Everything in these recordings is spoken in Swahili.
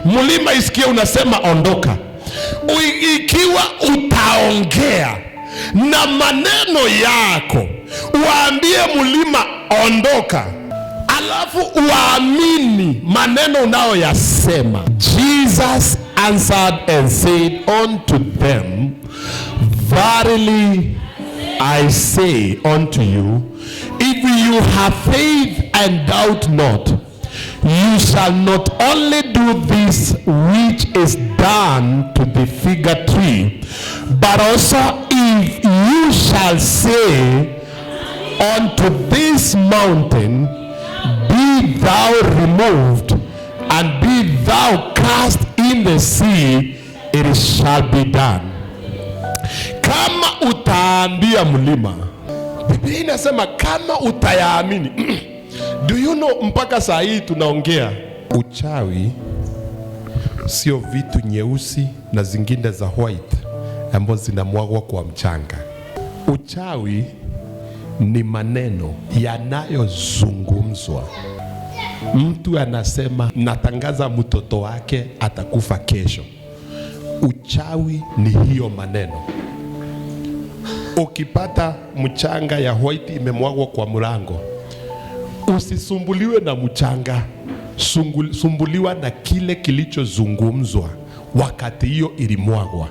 Mlima isikie unasema ondoka. Ikiwa utaongea na maneno yako uambie mlima ondoka, alafu uamini maneno unayoyasema. Jesus answered and said unto them, "Verily I say unto you, if you have faith and doubt not, you shall not only do this which is done to the fig tree, but also if you shall say unto this mountain, 'Be thou removed, and be thou cast in the sea,' it shall be done." Kama utaambia mlima, Biblia inasema kama utayaamini. Do you know mpaka saa hii tunaongea, uchawi sio vitu nyeusi na zingine za white ambazo zinamwagwa kwa mchanga. Uchawi ni maneno yanayozungumzwa. Mtu anasema, "Natangaza mtoto wake atakufa kesho." Uchawi ni hiyo maneno. Ukipata mchanga ya white imemwagwa kwa mlango, usisumbuliwe na mchanga, sumbuliwa na kile kilichozungumzwa wakati hiyo ilimwagwa,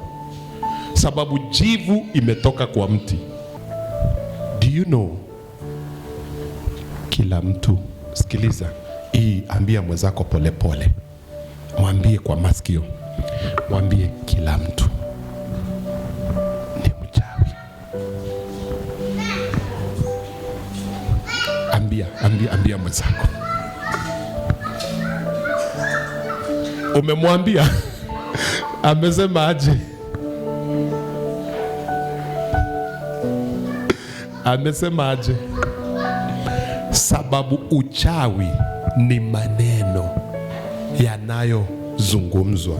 sababu jivu imetoka kwa mti. Do you know, kila mtu, sikiliza hii, ambia mwenzako polepole, mwambie kwa masikio, mwambie kila mtu ni mchawi. Ambia, ambia, ambia mwenzako. Umemwambia? Amesema aje? Amesema aje? Sababu uchawi ni maneno yanayozungumzwa.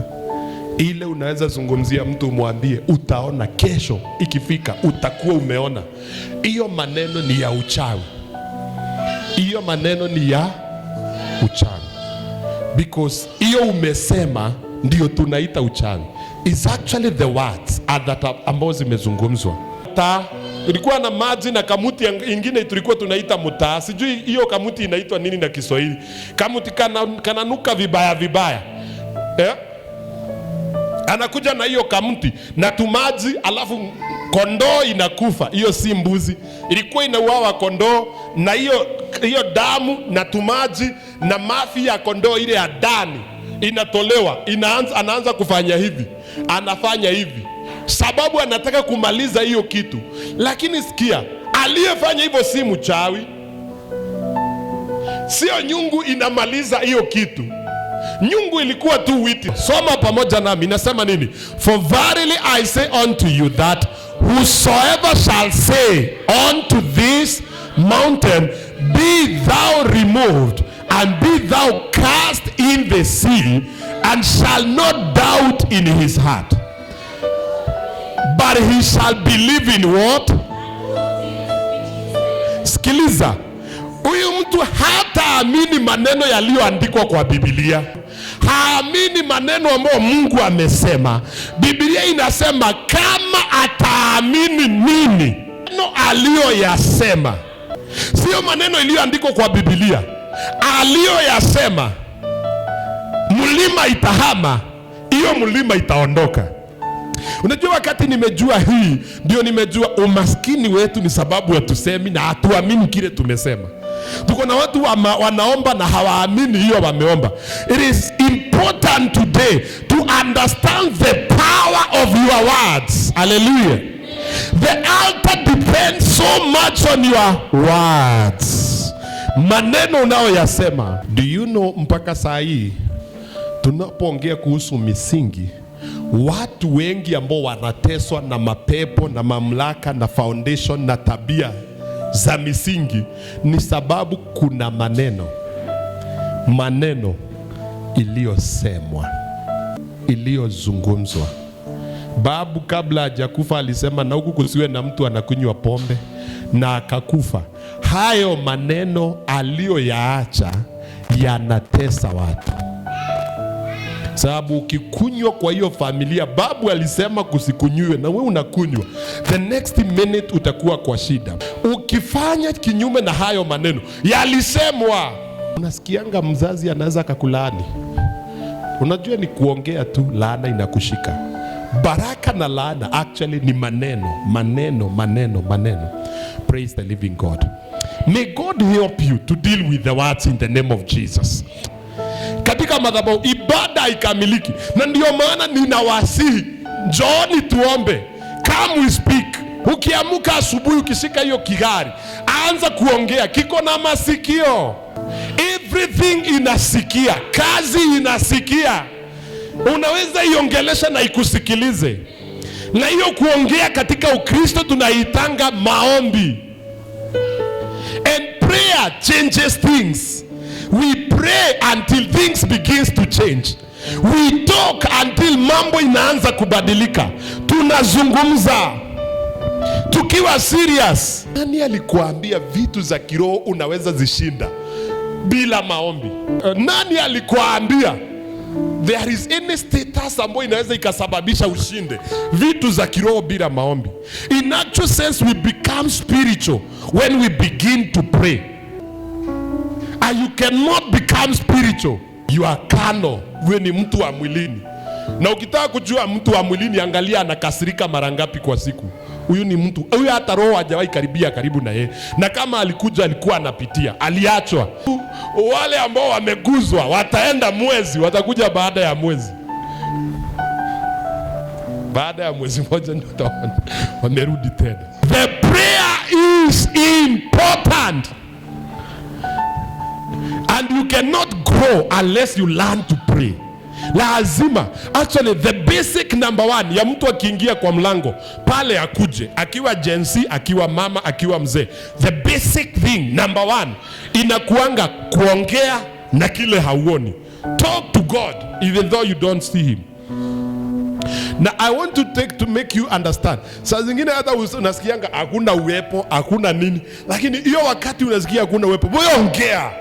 Ile unaweza zungumzia mtu umwambie utaona kesho ikifika utakuwa umeona. Hiyo maneno ni ya uchawi. Hiyo maneno ni ya uchawi. Because hiyo umesema ndio tunaita uchawi. It's actually the words that ambazo zimezungumzwa. Ta ilikuwa na maji na kamuti ingine tulikuwa tunaita mutaa. Sijui hiyo kamuti inaitwa nini na Kiswahili. Kamuti kananuka vibaya vibaya. Anakuja na hiyo kamuti na tumaji, alafu kondoo inakufa. Hiyo si mbuzi, ilikuwa inauawa kondoo na hiyo damu na tumaji na mafi ya kondoo ile ya ndani inatolewa, anaanza kufanya hivi, anafanya hivi, sababu anataka kumaliza hiyo kitu. Lakini sikia, aliyefanya hivyo si mchawi, sio nyungu inamaliza hiyo kitu. Nyungu ilikuwa tu witi. Soma pamoja nami, inasema nini? For verily I say unto you that whosoever shall say unto this mountain, 'Be thou removed, and be thou cast in the sea,' and shall not doubt in his heart, but he shall believe in what? Sikiliza, huyu mtu hataamini maneno yaliyoandikwa kwa Biblia, haamini maneno ambayo Mungu amesema. Biblia inasema kama ataamini nini? Maneno aliyoyasema, sio maneno iliyoandikwa kwa Biblia, aliyoyasema, mlima itahama, hiyo mlima itaondoka. Unajua, wakati nimejua hii, ndio nimejua umaskini wetu ni sababu hatusemi na hatuamini kile tumesema. Tuko na watu wanaomba na hawaamini hiyo wameomba. It is important today to understand the power of your words. Hallelujah. The altar depends so much on your words. Maneno unayoyasema. Do you know mpaka saa hii tunapoongea kuhusu misingi, watu wengi ambao wanateswa na mapepo na mamlaka na foundation na tabia za misingi ni sababu kuna maneno iliyosemwa, iliyozungumzwa. Babu kabla hajakufa alisema na huku kusiwe na mtu anakunywa pombe, na akakufa. Hayo maneno aliyoyaacha yanatesa watu. Sababu ukikunywa kwa hiyo familia, babu alisema kusikunywe na wewe unakunywa, the next minute utakuwa kwa shida. Ukifanya kinyume na hayo maneno yalisemwa, unasikianga mzazi anaweza akakulaani. Unajua ni kuongea tu, laana inakushika. Baraka na laana actually ni maneno, maneno, maneno, maneno. Praise the living God. May God help you to deal with the words in the name of Jesus. Katika madhabahu ibada haikamiliki, na ndio maana ninawasihi, njooni tuombe. Come we speak. Ukiamuka asubuhi, ukishika hiyo kigari, anza kuongea, kiko na masikio. Everything inasikia, kazi inasikia. Unaweza iongelesha na ikusikilize. Na hiyo kuongea katika Ukristo tunaitanga maombi. And prayer changes things. We pray until things begins to change. We talk until mambo inaanza kubadilika. Tunazungumza tukiwa serious. Nani alikuambia vitu za kiroho unaweza zishinda bila maombi? Nani alikuambia there is any status ambayo inaweza ikasababisha ushinde vitu za kiroho bila maombi? In actual sense, we become spiritual when we begin to pray. And you cannot become spiritual. You are carnal. Wewe ni mtu wa mwilini. Na ukitaka kujua mtu wa mwilini, angalia anakasirika mara ngapi kwa siku. Huyu ni mtu huyu, hata roho hajawahi karibia karibu na yeye, na kama alikuja alikuwa anapitia, aliachwa. Wale ambao wameguzwa wataenda mwezi, watakuja baada ya mwezi, baada ya mwezi mmoja ndio utaona wamerudi tena. The prayer is important and you cannot grow unless you learn to pray. Lazima actually the basic number one ya mtu akiingia kwa mlango pale, akuje akiwa Gen Z, akiwa mama, akiwa mzee, the basic thing number one inakuanga kuongea na kile hauoni. Talk to God even though you don't see him. Na I want to take to make you understand. Saa zingine hata unasikianga hakuna uwepo, hakuna nini, lakini hiyo wakati unasikia hakuna uwepo, wewe ongea.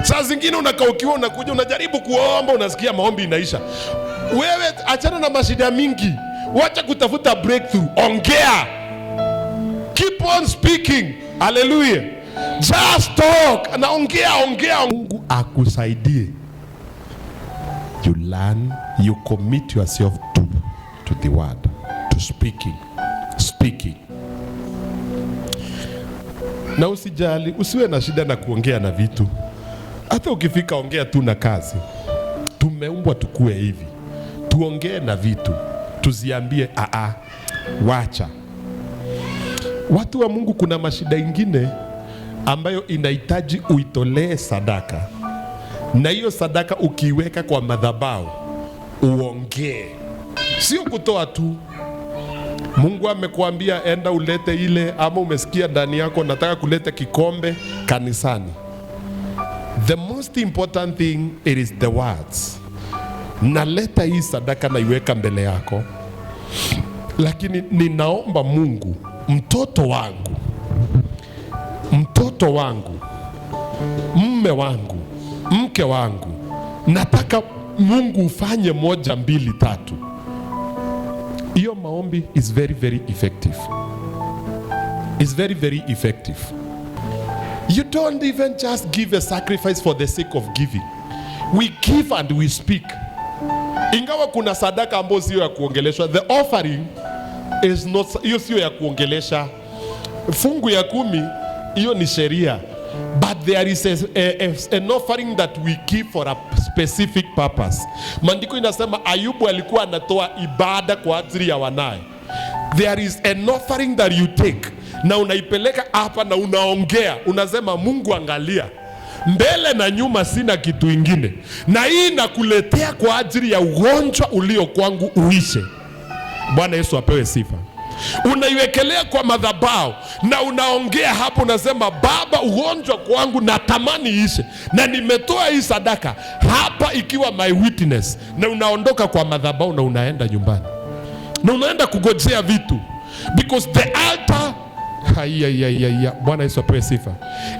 Saa zingine unakaukiwa, unakuja unajaribu kuomba, unasikia maombi inaisha. Wewe achana na mashida mingi, wacha kutafuta breakthrough, ongea. Keep on speaking. Hallelujah. Just talk. Na ongea, ongea. Mungu akusaidie. You learn, you commit yourself to the word, to speaking, speaking. Na usijali, usiwe na shida na kuongea na vitu. Hata ukifika ongea tu na kazi. Tumeumbwa tukue hivi, tuongee na vitu, tuziambie aa, wacha. Watu wa Mungu, kuna mashida ingine ambayo inahitaji uitolee sadaka, na hiyo sadaka ukiiweka kwa madhabahu uongee, sio kutoa tu. Mungu amekuambia enda ulete ile, ama umesikia ndani yako nataka kuleta kikombe kanisani. The most important thing, it is the words. Naleta hii sadaka naiweka mbele yako, lakini ninaomba Mungu, mtoto wangu, mtoto wangu, mme wangu, mke wangu, nataka Mungu ufanye moja, mbili, tatu. Hiyo maombi is very very effective, is very very effective. You don't even just give a sacrifice for the sake of giving. We give and we speak. Ingawa kuna sadaka ambayo sio ya kuongeleshwa, the offering is not, hiyo sio ya kuongelesha. Fungu ya 10 hiyo ni sheria, but there is an offering that we give for a specific purpose. Maandiko inasema Ayubu alikuwa anatoa ibada kwa ajili ya wanaye. There is an offering that you take na unaipeleka hapa na unaongea, unasema Mungu, angalia mbele na nyuma, sina kitu ingine, na hii nakuletea kwa ajili ya ugonjwa ulio kwangu uishe. Bwana Yesu apewe sifa. Unaiwekelea kwa madhabahu na unaongea hapo, unasema Baba, ugonjwa kwangu natamani ishe, na nimetoa hii sadaka hapa ikiwa my witness, na unaondoka kwa madhabahu na unaenda nyumbani na unaenda kugojea vitu because the altar. Haiya, Bwana Yesu apewe sifa,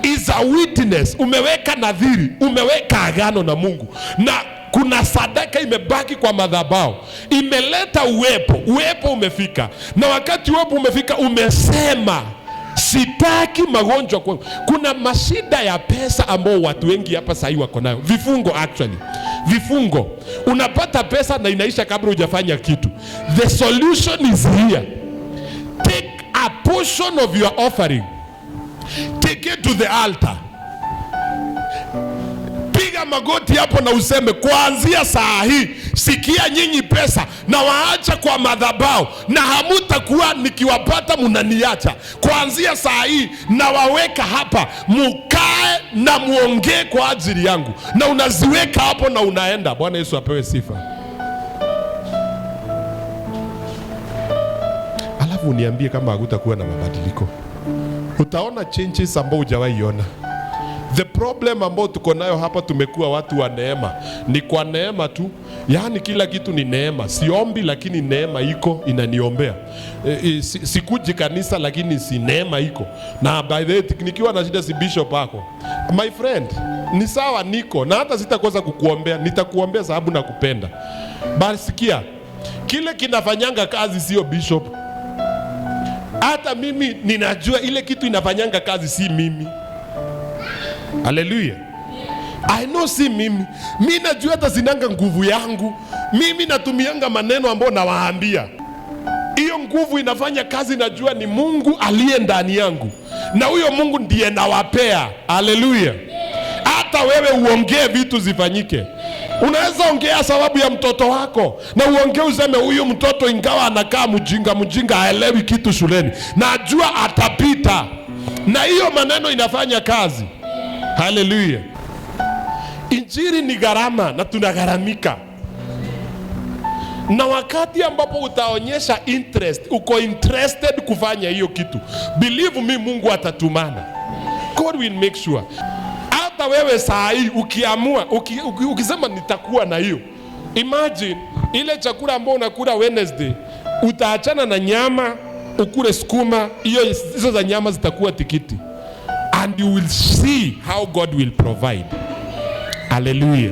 is a witness. Umeweka nadhiri, umeweka agano na Mungu na Kuna sadaka imebaki kwa madhabahu, imeleta uwepo. Uwepo umefika, na wakati uwepo umefika, umesema sitaki magonjwa kwangu. Kuna mashida ya pesa ambao watu wengi hapa sahii wako nayo, vifungo actually, vifungo. Unapata pesa na inaisha kabla hujafanya kitu. The solution is here. Take a portion of your offering, take it to the altar, piga magoti hapo na useme, kuanzia saa hii, sikia nyinyi pesa na waacha kwa madhabahu, na hamutakuwa nikiwapata munaniacha. Kuanzia saa hii nawaweka hapa, mukae na muongee kwa ajili yangu, na unaziweka hapo na unaenda. Bwana Yesu apewe sifa. Alafu uniambie kama hakutakuwa na mabadiliko, utaona changes ambao hujawahi ona. The problem ambao tuko nayo hapa, tumekuwa watu wa neema, ni kwa neema tu, yaani kila kitu ni neema. Siombi lakini neema iko inaniombea. Sikuji kanisa lakini si neema iko. Na by the way, nikiwa na shida si bishop ako. My friend, ni sawa niko na hata sitakosa kukuombea, nitakuombea sababu nakupenda. Basi sikia, kile kinafanyanga kazi sio bishop. Hata mimi ninajua ile kitu inafanyanga kazi si mimi. Haleluya. I know si mimi. Mi najua hata sinanga nguvu yangu. Mimi natumianga maneno ambayo nawaambia. Hiyo nguvu inafanya kazi, najua ni Mungu aliye ndani yangu, na huyo Mungu ndiye nawapea. Haleluya. Hata wewe uongee vitu zifanyike. Unaweza ongea sababu ya mtoto wako na uongee useme, huyu mtoto ingawa anakaa mjinga mjinga, haelewi kitu shuleni, najua atapita, na hiyo maneno inafanya kazi. Haleluya. Injili ni gharama na tunagharamika. Na wakati ambapo utaonyesha interest, uko interested kufanya hiyo kitu, believe me, Mungu atatumana. God will make sure. Hata wewe saa hii ukiamua, ukisema nitakuwa na hiyo, imagine ile chakula ambayo unakula Wednesday, utaachana na nyama ukule sukuma, hiyo hizo za nyama zitakuwa tikiti, and you will see how God will provide. Hallelujah.